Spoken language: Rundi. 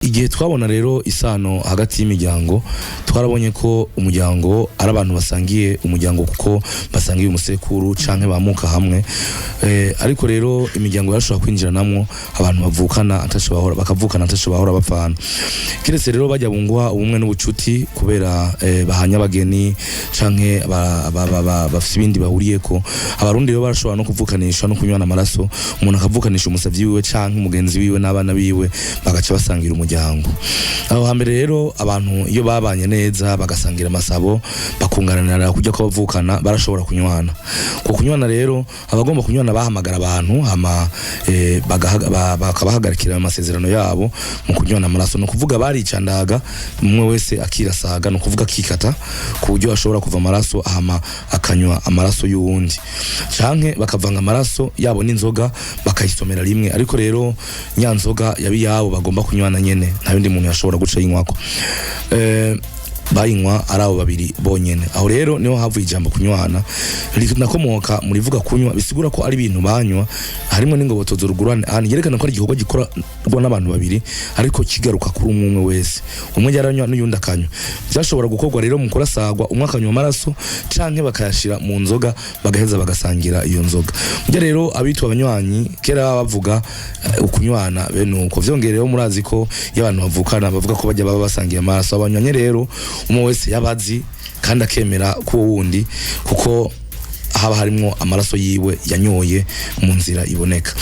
Igihe twabona rero isano hagati y'imiryango, twarabonye ko umuryango ari abantu basangiye umuryango kuko basangiye umusekuru canke bamuka hamwe. Ariko rero imiryango yarashobora kwinjiranamwo abantu bavukana ataco bahora, bakavukana ataco bahora bapfana, kiretse rero bajya bunguha ubumwe n'ubucuti kubera bahanya abageni canke bafise ibindi bahuriyeko. Abarundi rero barashobora no kuvukanisha no kunywana amaraso, umuntu akavukanisha umusavyi wiwe canke umugenzi wiwe n'abana biwe, bagaca basangira umuryango. Aho hambere rero abantu iyo babanye neza, bagasangira amasabo, bakunganira kujya ko bavukana, barashobora kunywana. Ku kunywana rero, abagomba kunywana bahamagara abantu, hama bakabahagarikira amasezerano yabo mu kunywana amaraso. Ni ukuvuga baricandaga, umwe wese akirasaga, ni ukuvuga akikata ku buryo ashobora kuva amaraso, hama akanywa amaraso y'uwundi, canke bakavanga amaraso yabo n'inzoga bakayisomera rimwe. Ariko rero nyanzoga yabi yabo bagomba kunywana nyene, nta yundi muntu yashobora guca yinywako. Bayinywa ari abo babiri bonyene. Aho rero niho havuye ijambo kunywana, rinakomoka mu rivuga kunywa, bisigura ko ari ibintu banywa harimo n'ingobotozo rugurane, ahantu yerekana ko ari igikorwa gikorwa n'abantu babiri ariko kigaruka kuri umwe umwe wese. Umwe yaranywa n'uyundi akanywa. Byashobora gukorwa rero mu kurasagwa, umwe akanywa amaraso canke bakayashira mu nzoga, bagaheza bagasangira iyo nzoga. Burya rero abitwa abanywanyi kera baba bavuga ukunywana bene uko. Vyongeye rero, murazi ko iyo abantu bavukana bavuga ko bajya baba basangiye amaraso. Abanywanye rero, umwe wese yabazi kandi akemera ko uwo wundi, kuko haba harimwo amaraso yiwe yanyoye mu nzira iboneka.